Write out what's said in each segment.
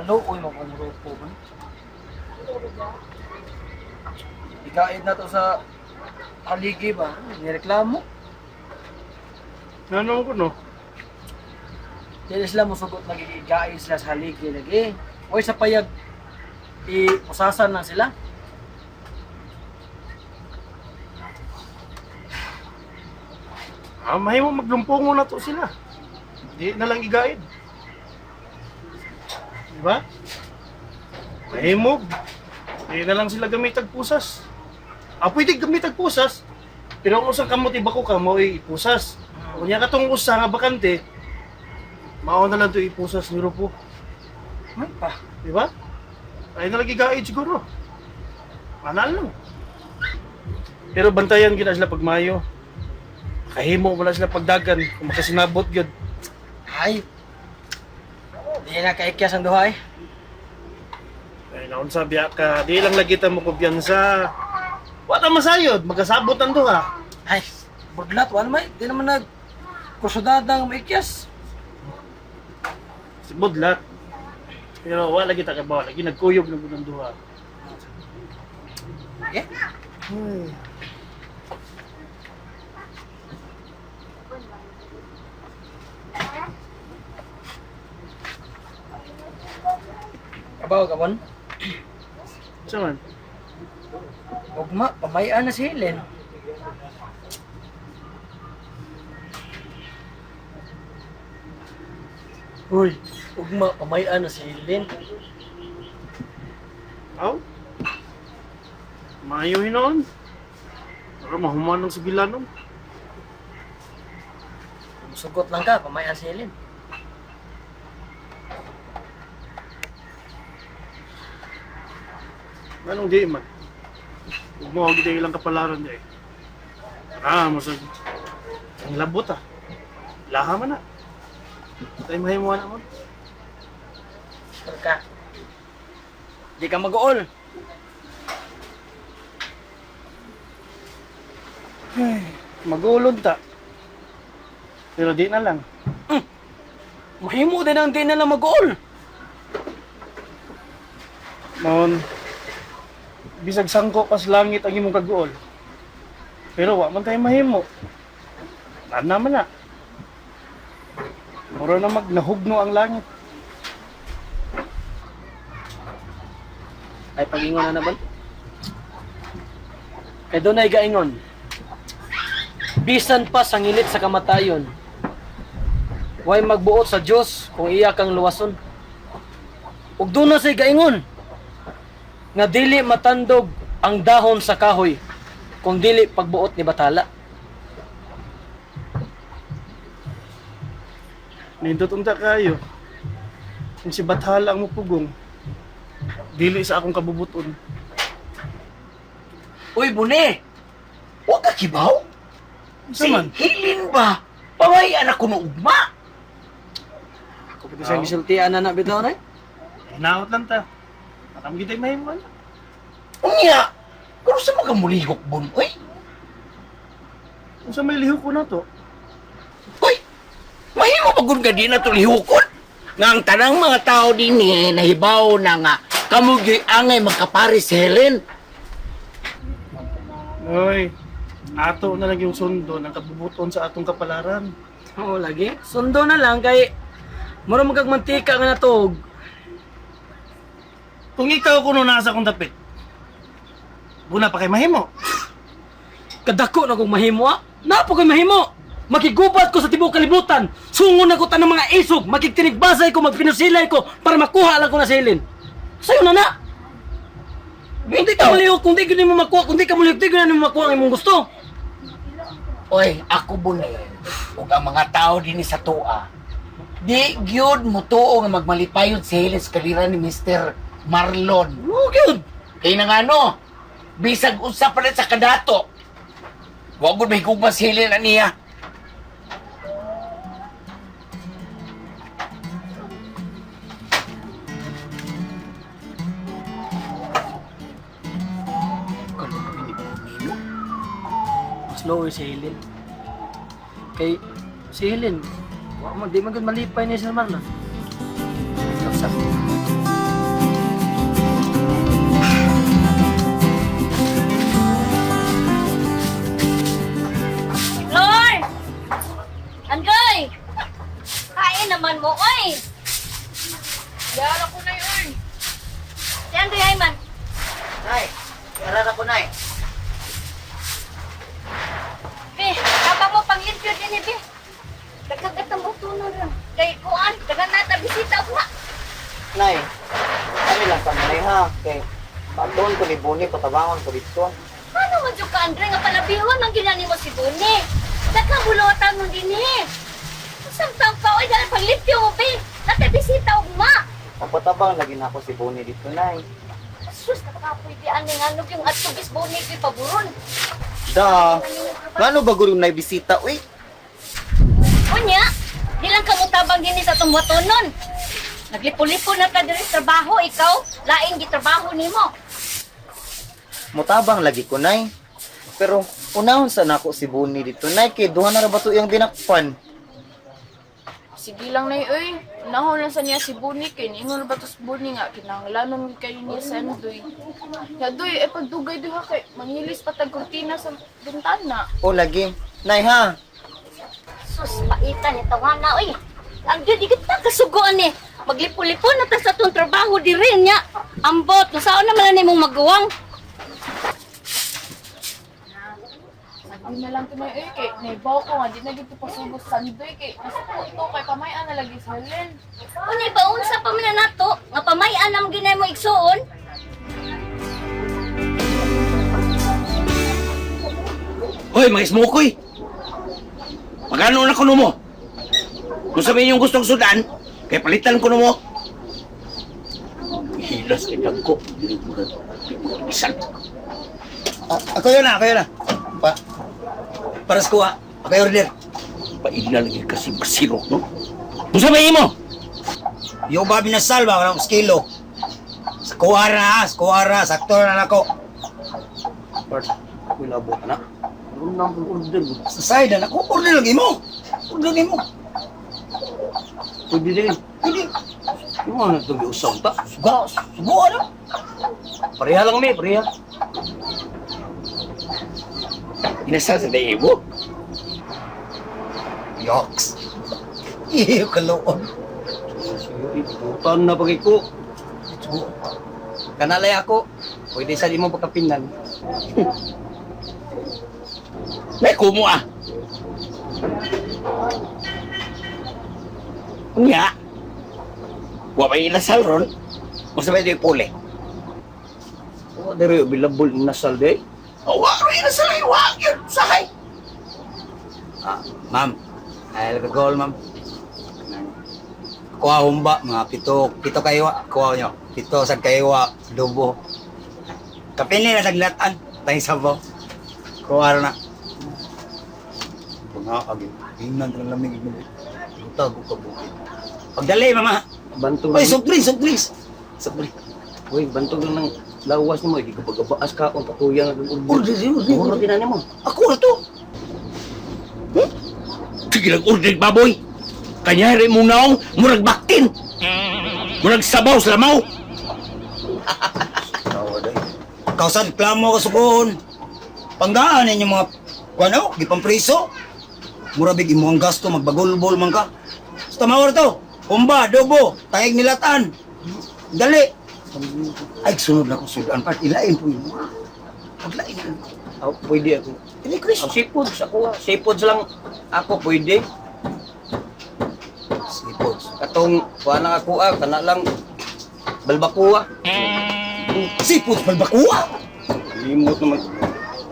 Kaluoy mo kung grupo ba? Ikaid na to sa haligi ba? Nireklamo. Ano ko no? Dili sila mosugot nagigigain sila sa haligi lagi. Oy sa payag iusasan lang sila. Ah, mahimo maglumpungo na to sila. Di na lang igaid. Di ba? Mahimo. Di na lang sila gamitag pusas. Ah, pwede gamitag pusas. Pero ang usang kamot iba ko ka, mao ipusas. Unya katong usa nga bakante, mao na lang to ipusas ni Rupo. May pa. Di ba? Ay na lang igaid siguro. Manal lang. Pero bantayan gid na sila pag Mayo. Kahimo wala sila pagdagan kung makasinabot gyud. Ay. Di na kaikyas ang duha eh. Ay naunsa biya ka, di lang lagi ta mo kumpiyansa. Wa ta masayod, magkasabot ang duha. Ay, budlat wala may. Di naman nag kursudadang maikyas. Si budlat. Pero wa lagi ta kabaw, lagi nagkuyog na gud ang duha. Yeah. Ay. Kabaw ka bon. Sa man? Ugma, pamayan na si Helen. Uy, ugma, pamayan na si Helen. Aw. Mayo hinon. Para mahuman ang sigilanon. Sugot lang ka, pamayan si Helen. Anong di man? Huwag mo huwag ilang kapalaran niya eh. Ah, masag... Ang labot ah. Laha man na. Tayo mahimuha na mo. Sure ka. Di ka mag-uol. Magulod ta. Pero di na lang. Mahimo din ang di na lang mag-uol. Noon, bisag sangko pas langit ang imong kaguol. Pero wa man tayo mahimo. Taan naman na. Mura na magnahugno ang langit. Ay, pag-ingon na na ba? Kay doon ay gaingon. Bisan pa sa ngilit sa kamatayon, way magbuot sa Dios kung iya kang luwason. Ug doon na say gaingon nga dili matandog ang dahon sa kahoy kung dili pagbuot ni Batala. Nindot unta kayo. Kung si Bathala ang mupugong, dili sa akong kabubuton. Uy, Bune! Huwag ka kibaw? Unsa man? Hilin ba? Pamayan ako no ugma. Ako pati sa gisultian na na bitaw na. Hinaot lang ta. Alam kita mahimo na. Unya, kung sa mga mulihok, Bun, uy. Unsa may lihok ko na to? Uy, mahimo ba gun ka di na to lihokon? Nga ang tanang mga tao din eh, nahibaw na nga, kamo gyoy angay magkapare si Helen. Oy, ato na lang yung sundo ng kabubuton sa atong kapalaran. Oo, lagi. Sundo na lang kay mura magkag mantika nga natog. Kung ikaw kuno nasa akong dapit, buna pa kay mahimo. Kadako na kong mahimo ah. Napo kay mahimo. Makigubat ko sa tibuok kalibutan. Sungon na ko tanang mga isog, makigtinigbasay ko, magpinusilay ko para makuha lang ko na silin. Sayo na na. Kung di ka malihok, kung di ko mo makuha, kung di ka malihok, di ko na nimo makuha ang imong gusto. Oy, ako Bune, ug ang mga tao din sa tuwa, di gyud mo tuo nga magmalipayod si Helen sa kalira ni Mr. Marlon. Oo, gyud. Kaya na nga no, bisag unsa pa rin sa kadato. Wa gud may gugma si Helen aniya. Mas lower si Helen. Kay si Helen, wa man di man gyud malipay ni Sir Marlon. Kapsa. Kay patuon ko ni Buni patabangon ko dito. Ano man jud ka, Andre, nga palabihon ang ginani mo si Buni. Nagkabulotan mo din eh. Samtang pa, oy, dahil paglipyo mo, be. Natay bisita ugma. Magpatabang lagi na ako si Buni dito, Nay. Sus, nakapwede ani nga nog yung atugis Buni ko'y paburon. Da. Ngano ba guro nay bisita uy? Unya, di lang kamutabang din sa atong watonon. Naglipo-lipo na ka diri sa trabaho, ikaw, laing gitrabaho nimo. Mutabang lagi ko, Nay. Pero unahon sa nako si Buni dito, Nay, kay duha na ra ba to iyang dinakpan? Sige lang nay oy. Unahon lang sa niya si Buni kay niingon ba to si Buni nga kinahanglanon gyud kayo niya sa Andoy. Ya doy ay pagdugay duha kay manghilis pa tag kurtina sa bintana. O lagi. Nay ha. Sus, paitan ni tawana, oy. Ang di kita kasuguan eh. Maglipo-lipo na ta sa atong trabaho diri niya. Ambot, saan naman na nimong magawang? Sabi na lang tunay oy kay naibaw ko nga di na gyud to pasugos sa Andoy kay nasuko to kay pamay-an na lagi sa Helen. Unya ipaunsa pa man na nato nga pamay-an ang ginay mo igsuon. Hoy, mga smokoy! Magkano na kuno mo? Kung sabihin yung gustong sudan, kay palitan kuno mo. Hilas kay dagko. Dili ko na. Di ko bisan. Ako yun na, ako yun na. Pa, para sa kuha. Ako yung order. Paila lagi kasi basiro, no? Kung sabihin mo, Yung ba binasal ba? Walang kilo. Sa kuha na, ha? Sa kuha na. Sakto na nako. Part, wala abot na. Ano na ang order mo? Sa side na nako. Order lagi mo. Order lagi mo. Pwede din. Hindi. Yung mga nagtong usaw ta. Suga, subuan na. Pareha lang mi, pareha. inasal sa dayo mo. Yoks. Iyo kaloon. Butan na pagay ko. Kanalay ako. Pwede sa imong pagkapinan. May kumo ah. Unya, wa may inasal ron. Kung sabihin yung puli. Oh, dere available inasal day. Oh, wa ron inasal ay wa yun. Sakay. Ah, ma'am. Ay, alcohol, ma'am. Kuha humba, mga pito, pito kayo, kuha nyo. Pito sa kayo, dubo. Kapili na taglatan, tayong sabaw. Kuha na. Mga agi, hingnan ka ng lamig. Lutag ko kabukid. Pagdali, mama. Bantog. Uy, soft drinks, soft drinks. Soft drinks. Uy, bantog lang ng lawas nimo, hindi ka pagabaas ka on patuyan ang Order, order. Order din na nimo. Ako na to. Sige lang order baboy. Kanyari mo naong murag baktin. Murag sabaw sa lamaw. Kausan, klamo ka sukoon. Panggaan ninyo mga, kuano, gipampriso. Murabig imong gasto, magbagulbol man ka. Sa tamawar to, humba, dobo, taig nilatan. Dali. Ay, sunod na ko sudan part. Ilain po yun. Paglain na. Oh, pwede ako. Ili, Chris. Ang seafoods ako, ah. Seafoods lang ako pwede. Seafoods. Katong kuha lang ako ah, kana lang balbakuha. Seafoods, balbakuha. Limot naman.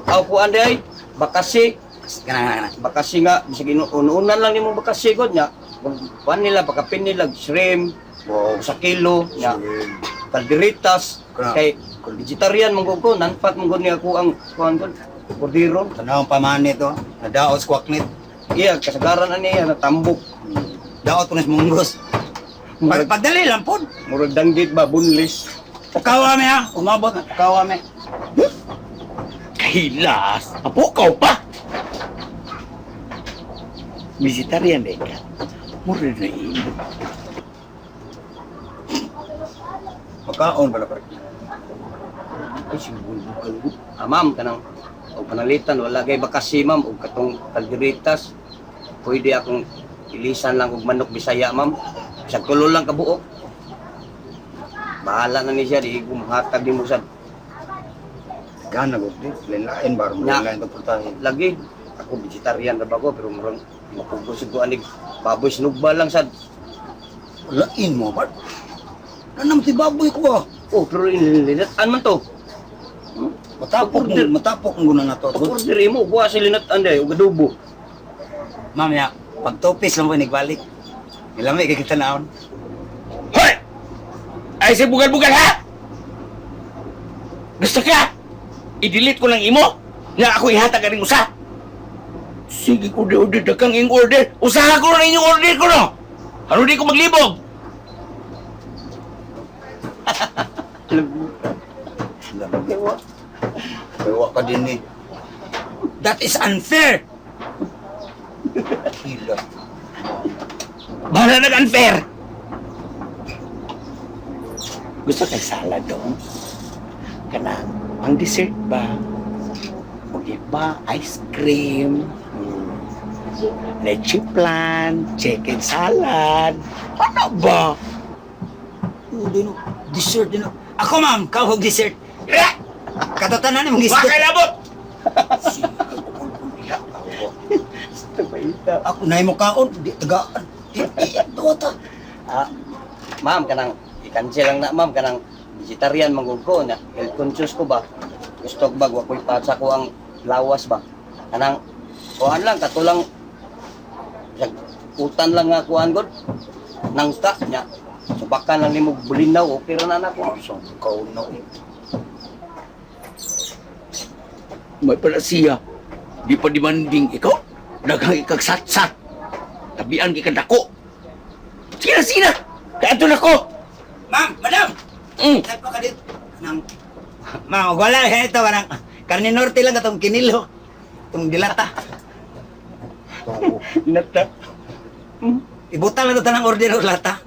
Aw kuan day, bakasi. Kana, kana, kana. Bakasi nga bisag inuunan lang nimo bakasi god nya. Kuan nila pakapin nila shrimp, o sa kilo nya. Kalderitas Kana. kay vegetarian man gud ko, non-fat man gud niya ako ang kuan gud. Kordero. Tanawang pamani to. Nadaot sa kwaknit. Iya, kasagaran ani iya natambok. Daot po na sa munggos. Murag, Pagdali lang po. murag danggit ba bunlis. Pakawa mi ha. Umabot na. Pakawa mi. Kahilas. Apukaw pa. Vegetarian eh ka. Murag na imo. Pagkaon pala pare. Ay, sigbulbukal ko. Ah, ma'am, kanang o panalitan, wala kay bakasi, ma'am, o katong kalderitas. Pwede akong ilisan lang og manok Bisaya, ma'am. Sa tulo lang kabuok. Bahala na ni siya, di ko mahatag di mo sa Gana ko. Lain-lain ba? Nya. Lain-lain ito putahe. lagi. Ako vegetarian ra ba ko, pero murang mapugos ko anig baboy sinugba lang sad. Lain mo, Bart. Nanam ti baboy ko ah. Oh, pero linat-an man to. Matapok mo, matapok mo guna na to. Pag-order mo, kuha si linat-an day, ug adobo. Ma'am, ya, pag tupis lang po nagbalik. Ilami kay kita naon. Hoy! Ay, si bugal-bugal ha! Gusto ka? I-delete ko lang imo na ako ihatag aning usa. Sige, order, order, dagang iyong order. Usaha ko na inyong order ko, no? Ano di ko maglibog? Kaya ka din eh. That is unfair! Hila. Bahala nag-unfair! Gusto kay salad dong? Kanang, ang dessert ba? O iba, ice cream, leche plan, chicken salad. Ano ba? Oh, di no. Dessert din no. Ako ma'am, kawag dessert. Eh! Katatanan ni mong isda. Wakay labot! Ako na mo kaon, di tagaan. Di di ta. Ah, ma'am, kanang i-cancel lang na ma'am, kanang vegetarian manggod ko na health conscious ko ba. Gusto ko ba wa ko'y patsa ko ang lawas ba. Kanang kuan lang katulang utan lang nga kuan god. Nangka nya. Subakan lang nimo bulinaw, okay ra na nako. Kaon na. eh. May pala siya. Di pa demanding ikaw. Daghang ikagsat-sat. Tabian kay kadako. Sige na, sige na. Kaadto na ko. Ma'am, madam. Ay pa ka dito. Nang Ma'am, wala ito kanang karne norte lang katong kinilo. Itong dilata. Nata. Ibutan lang ito tanang order og lata.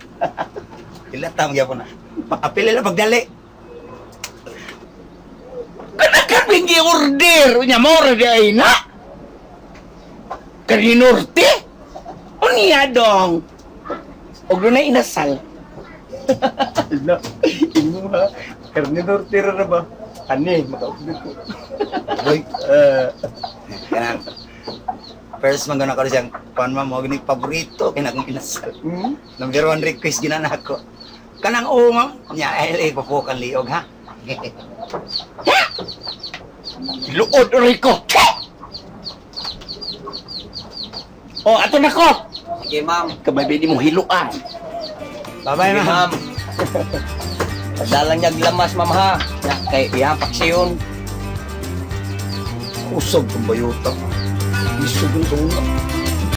Dilata magyapon na. Apil lang pagdali. Kanang gi order. Unya mo di ay na. Kani Norte? Unya dong. Og dunay inasal. Ala, imo ha. Karne norte ra na ba? Ani, maka-order ko. Boy, Eh, kanang first man gana ko siyang kuan ma'am mo gini paborito kay akong inasal. Number one request ginana ako. Kanang oo ma'am, nya ay papukan liog ha. Luod oray ko. Oh, ato na ko. Sige, ma'am. Kamay di mo hiluan. Bye-bye Sige, ma'am. ma'am. Padalang niya lamas, ma'am ha. Nya, kay ihapak siyon. Usog kang bayota. Isog ang tuna.